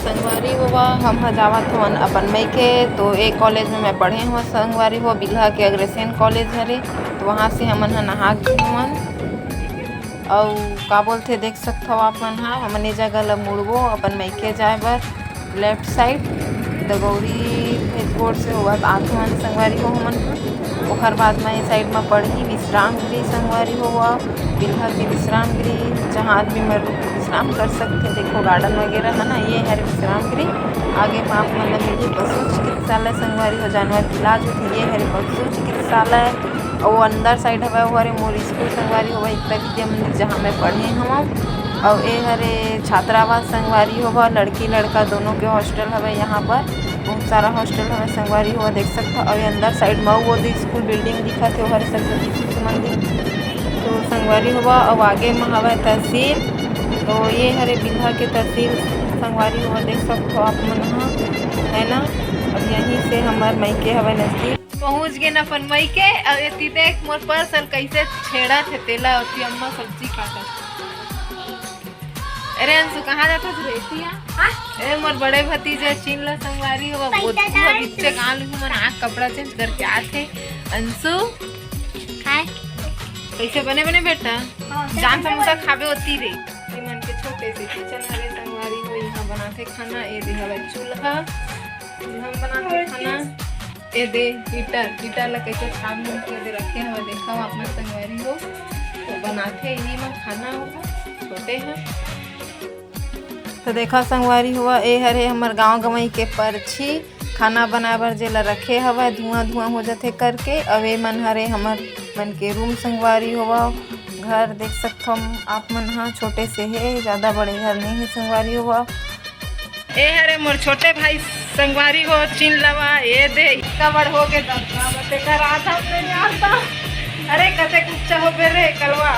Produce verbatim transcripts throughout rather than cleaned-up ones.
संगवारी हो, हम ह जावत हवन अपन मइके। तो एक कॉलेज में मैं पढ़े हवं संगवारी हो, बिल्हा के अग्रसेन कॉलेज हरे। तो वहाँ से हमन ह नहा गे हवन। अउ का बोलथे, देख सकथव आप मन ह, हमन ए जगह ल मुड़बो अपन मइके जाए बर। लेफ्ट साइड दगौरी भेजगोड़ से होवत आत हवन संगवारी हो हमन ह। ओखर बाद म ए साइड म पड़ही विश्राम गृह संगवारी हो, बिल्हा के विश्राम गृह, जहाँ आदमी मन रुक के विश्राम कर सकथे। देखो गार्डन वगैरह है ना, ये हरे विश्राम गृह। आगे म आप मन ल मिलही पशु चिकित्सालय संगवारी हो, जानवर के इलाज होथे। ये हरे पशु चिकित्सालय। अउ अंदर साइड हवय, वो हरे मोर स्कूल संगवारी हो, एकता विद्या मंदिर, जहाँ मैं पढ़े हवं। अउ ए हरे छात्रावास संगवारी हो, लड़की लड़का दोनों के हॉस्टल हवय। यहाँ पर बहुत सारा हॉस्टल हवय संगवारी हो, देख सकथव। अउ ये अंदर साइड म वो दे स्कूल बिल्डिंग दिखत हे, वो हरे सरस्वती शिशु मंदिर। तो संगवारी हो, अउ आगे म हवय तहसील। तो ये हरे बिल्हा के तहसील संगवारी हो, देख सकथव आप मन ह, है ना। अब यहीं से हमर मइके हवय नजदीक। पहुंच गे न अपन मइके। अब एती देख मोर पर्स ल कइसे छेड़त हे, तेला ओती अम्मा सब्जी काटत। अरे अंशु, कहाँ जात हस रे? एती आ। हाँ? ए मोर बड़े भतीजा चिन ल संगवारी हो, पैसा बोलती हो डाल। बिच्चे गाँव लुहू मन आँख कपड़ा चेंज करके आत हे। अंशु, हाय। कइसे बने बने बेटा? हाँ, जान बने समोसा बने। खाबे ओती रे। ये मन के छोटे से किचन हरे संगवारी हो, यहाँ बनाथे खाना। ए दे हवय चूल्हा, चूल्हा म बनाथे खाना। ए दे हीटर, हीटर ला कइसे छाप मन के दे रखे हवय, देखव आप मन संगवारी हो। तो बनाथे इही म खाना होगा, छोटे ह। तो देखा संगवारी हो, ए हरे हमर गांव गंवई के परछी, खाना बनाए बर जेला रखे हवय, धुआं धुआं हो जथे करके। अउ ए मन हरे हमर मन के रूम संगवारी हो। घर देख सकथव आप मन ह, छोटे से हे, ज्यादा बड़े घर नहीं हे संगवारी हो। ए हरे मोर छोटे भाई संगवारी हो, चिन लवा, ए दे, इतना बड़ हो के दस बाबा ते कर आता, तेने आता। अरे कते कुच्चा हो बे रे कलवा।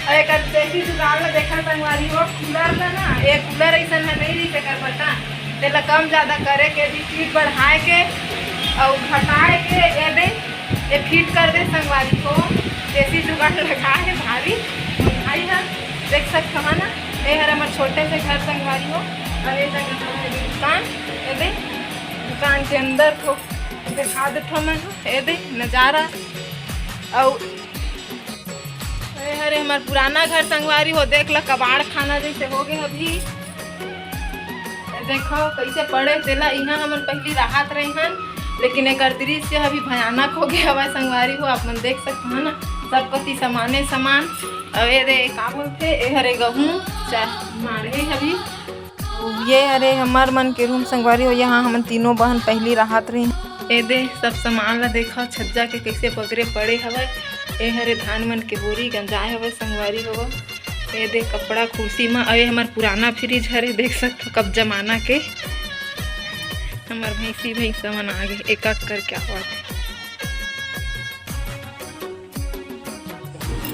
अरे कर देसी जुगाड़ ला देखा संगवारी हो, कूलर ला ना, ए कूलर अइसन ह नहीं रही तेकर बता। तेला कम ज्यादा करे के, स्पीड बढ़ाए के अउ घटाए के, ए दे, ए फिट कर दे संगवारी हो। देसी जुगाड़ लगा हे भारी। भाई ह देख सकत हवा ना, ए हर हमर छोटे से घर संगवारी हो। अउ ए जगह हमारे दुकान, ए दे, दुकान के अंदर तो दिखा देत हव मैं, ए दे नजारा। अउ ए हरे हमर पुराना घर संगवारी हो, देख ल कबाड़ खाना जैसे हो गए अभी। ए देखो कैसे पड़े तेला, इहाँ हमन पहली राहत रहे हन, लेकिन एकर दृश्य अभी भयानक हो गया हवय संगवारी हो। आप मन देख सकते हो ना, सब कति समाने समान। अउ ए दे का बोलथे, ए हरे गहूं चा-, मारे हवे। ये हरे हमर मन के रूम संगवारी हो, यहाँ हमन तीनों बहन पहली राहत रही। ए दे सब सामान ला देखा, छज्जा के कैसे बगरे पड़े हवय। ए हरे धान मन के बोरी गंजाए हवय संगवारी हो। ए दे कपड़ा कुर्सी मा, अउ ए हमर पुराना फ्रिज हरे, देख सकथव कब जमाना के। हमर भैंसी भैंसा मन आगे एक एक करके आवत हे।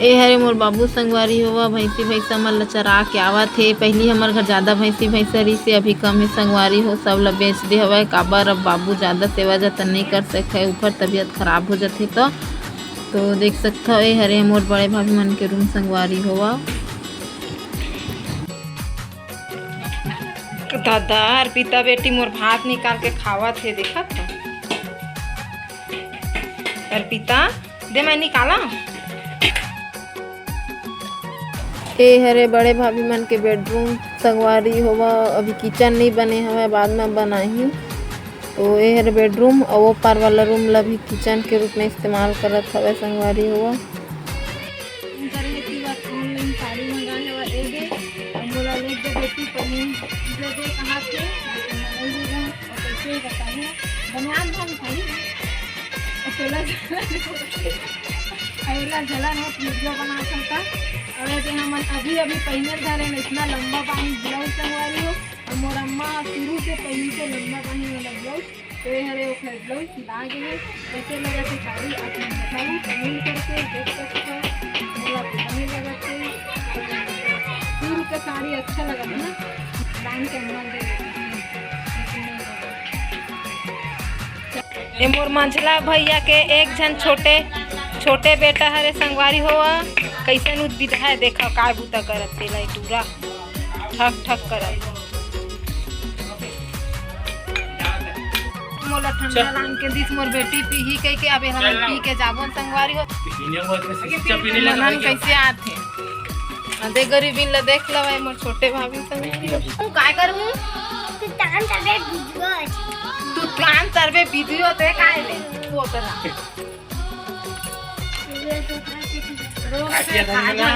ए हरे मोर बाबू संगवारी होवा, भैंसी भैंसा मन ल चरा के आवत हे। पहिली हमर घर ज्यादा भैंसी भैंसा रहिसे, अभी कम हे संगवारी हो, सब ल बेच दे हवय। काबर अब बाबू ज्यादा सेवा जतन नइ कर सकय, उखर तबीयत खराब हो जथे त। तो देख सकथव, ए हरे मोर बड़े भाभी मन के रूम संगवारी होवा। दादा, अर्पिता बेटी मोर भात निकाल के खावत हे, देखत हव? अर्पिता, दे मैं निकाला। ए हरे बड़े भाभी मन के बेडरूम संगवारी होवा, अभी किचन नइ बने हवय, बाद में बनाही। तो ए हरे बेडरूम अउ ओ पार वाला रूम ला भी किचन के रूप में इस्तेमाल करत हवय संगवारी होवा। उनकर हे कि बस ऑनलाइन साड़ी मंगाए हवय, ए दे, अउ मोला ले दे बेटी पनीर, दे दे कहाँ थे, लेकिन मैं नहीं ले जाऊँ, और कैसे ही बताऊँ, बनियान था भाई, अकेला अकेला झला ना वीडियो बना सकता। और ए दे हमन अभी अभी पहने धरे न, इतना लंबा बाही ब्लाउज संगवारी हो, और मोर अम्मा शुरू से पहले से लंबा बाही वाला ब्लाउज। तो ये हरे ओखर ब्लाउज सिला गे हे। कैसे लगत हे साड़ी आप मन बताहू, कमेंट करके देख सकत हव। मोला तो बने लगत हे। शुरू के साड़ी अच्छा लगत हे ना, दान के अम्मा दे देते हैं। लेकिन नहीं लगत। ये मोर मंझला भैया के एक झन छोटे, छोटे बेटा हरे संगवारी होवा, कैसे नु बिधा हे, देखा काय बूता करत तेला टूरा ठक ठक करत। ठंडा लान के दिस मोर बेटी पीही कह के, अब एला पी के जाबो संगवारी हो। पीने को तो सिस्चा पीने लगा मनन कैसे आथे। अदे गरीबी ला देख लवे मोर छोटे भाभी संग। तू काय करू? तू तान तरबे वीडियो। तू तान तरबे वीडियो ते काय ले? पोतरा। काय पिया था मना?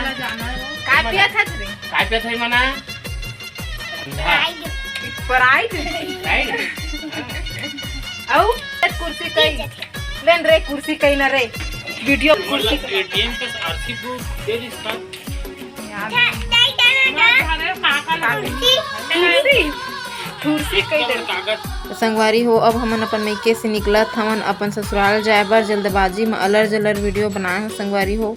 काय पिया था रे? काय पिया था मना? प्राइड। प्राइड? आऊ कुर्सी कहीं लेन रे, कुर्सी कहीं ना रे। वीडियो कुर्सी एटीएम के आरसी प्रूफ दे दिस का? ठुरसी, ठुरसी कहीं दे। संगवारी हो, अब हमन अपन मइके से निकलत हवन अपन ससुराल जाए बर। जल्दबाजी में अलर जलर वीडियो बनाए हो संगवारी हो।